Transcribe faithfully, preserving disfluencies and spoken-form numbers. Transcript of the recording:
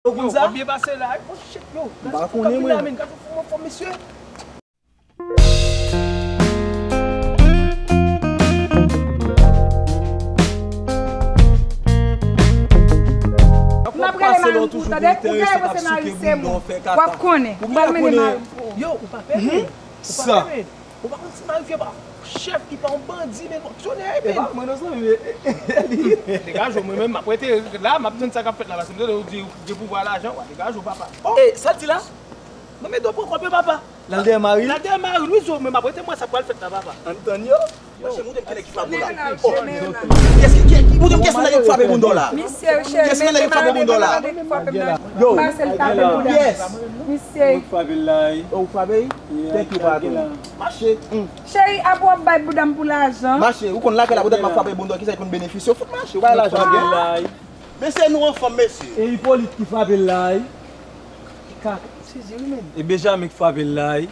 Ou konn sa? Yo, w ap byen pase la. Oh shit, yo. M pa konnen, mwen. Gad yon fou, fò mesye. N ap rele mari m pou ou, tande? Ou genyen pou se mari m, se mwen. W ap konnen. M pral mennen mari m pou ou. Yo, ou pa pè menm. Ou pa pè menm. Ou pa konn si mari fye pa chèf ki pa yon bandi, men fonksyonè, men. Epa, mwen non, zanmi, e, e, e, li. Degaje w, mwen menm, m ap rete la, m ap tann sa k ap fèt la, paske m tande ou di ou gen pouvwa lajan, w a degaje w, papa. Oh! E, sa l di la? Non, men dwe pran kòb yo, papa. L al dèyè mari l? L al dèyè mari l, wi, zo, men m ap rete, mwen, sa pral fèt la, papa. Ann tann yo. Mache, montre m kilè ki frape w la. Oh. Kiyès ki, ki, montre m kiyès nèg yo frape bounda w la. Misye, cheri, kiyès nèg yo frape bounda w la? Yo. Marcel frape bounda. Kiyès? Misye. Ou frape l la, wi. Ou frape l? Thank you, patron. Mache. Cheri, apre w ap bay bounda m pou lajan. Mache, ou konn lakay la, bounda m ap frape bounda w, kisa ki konn benefisye w? Fout mache, ou bay lajan. Frape l la, wi. Men se nou ansanm, mesye. E Ipolit ki frape l la, wi. Kaka. Sezi wi, menm. E Benjamin ki frape l la, wi.